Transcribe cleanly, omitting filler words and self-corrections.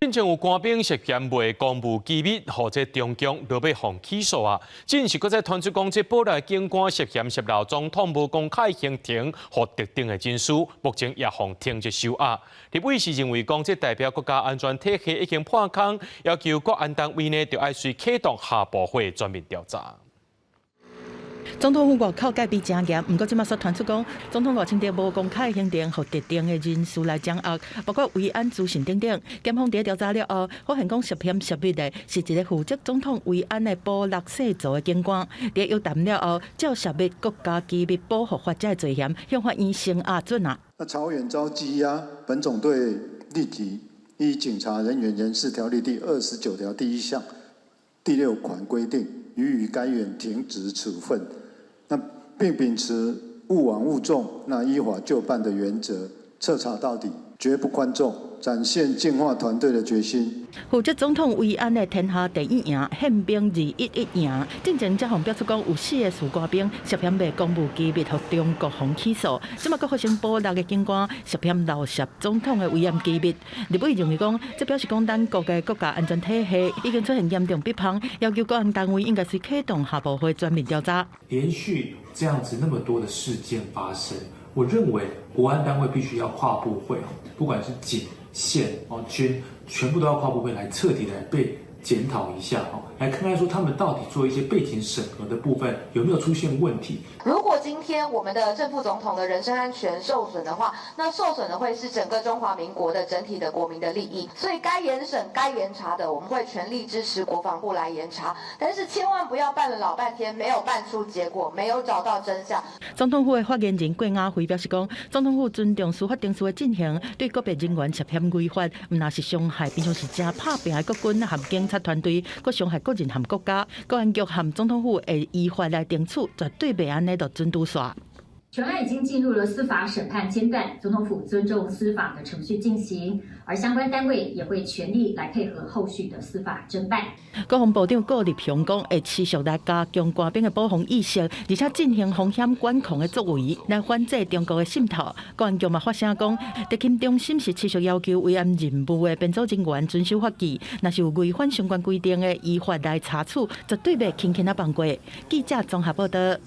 進前有官兵涉嫌賣公務機密，予這中共落尾予起訴啊！這陣時閣再傳出講，這保六警官涉嫌洩漏總統無公開行程予特定的人士，目前也予停職收押。立委是認為講，這代表國家安全體系已經破空，要求國安單位呢，著愛隨啟動下部會全面調查。總統府外口戒備誠嚴，毋過這馬煞傳出講，總統賴清德無公開行程，予特定的人士來掌握，包括維安資訊等等。檢方佇調查了後，發現講涉嫌洩密的是一个負責總統維安的保六世族的警官。佇約談了後，照洩密國家機密保護法這个罪嫌，向法院聲押准啊。那朝遠遭羈押，本總隊立即依警察人員人事條例第29條第一項第六款規定，予以該員停職處分。那並秉持勿枉勿縱、那依法就辦的原則，徹查到底，絕不寬縱，展現淨化團隊的決心。負責總統維安的天下第一營憲兵211營，進前才予爆出講有四个士官兵涉嫌賣公務機密，予中國方起訴。這馬閣發生保六的警官涉嫌漏洩總統的維安機密。立委認為講，這表示講咱國的國家安全體系已經出現嚴重篳縫，要求國安單位應該是啟動下部會全面調查。連續這樣子那麼多的事件發生，我認為國安單位必須要跨部會，不管是警、憲、哦軍，全部都要跨部會來徹底來被檢討一下哦，來看看說他們到底做一些背景審核的部分有沒有出現問題。如果今天我們的正副總統的人身安全受損的話，那受損的會是整個中華民國的整體的國民的利益。所以該嚴審、該嚴查的，我們會全力支持國防部來嚴查。但是千萬不要辦了老半天，沒有辦出結果，沒有找到真相。總統府的發言人郭雅慧表示講，總統府尊重司法程序的進行，對個別人員涉嫌違法，毋但是傷害，平常時誠拍拚的國軍和警察團隊，閣傷害個人和國家。國安局和總統府會依法來懲處，絕對袂按呢就準拄煞。全案已經進入了司法審判階段，總統府尊重司法的程序進行，而相關單位也會全力來配合後續的司法偵辦。國防部長顧立雄講，會持續來加強官兵的保防意識，而且進行風險管控的作為，來反制中國的滲透。國安局嘛發聲講，特勤中心是持續要求維安任務的編組人員遵守法紀，若是有違反相關規定的，依法來查處，絕對袂輕輕仔放過。記者綜合報道。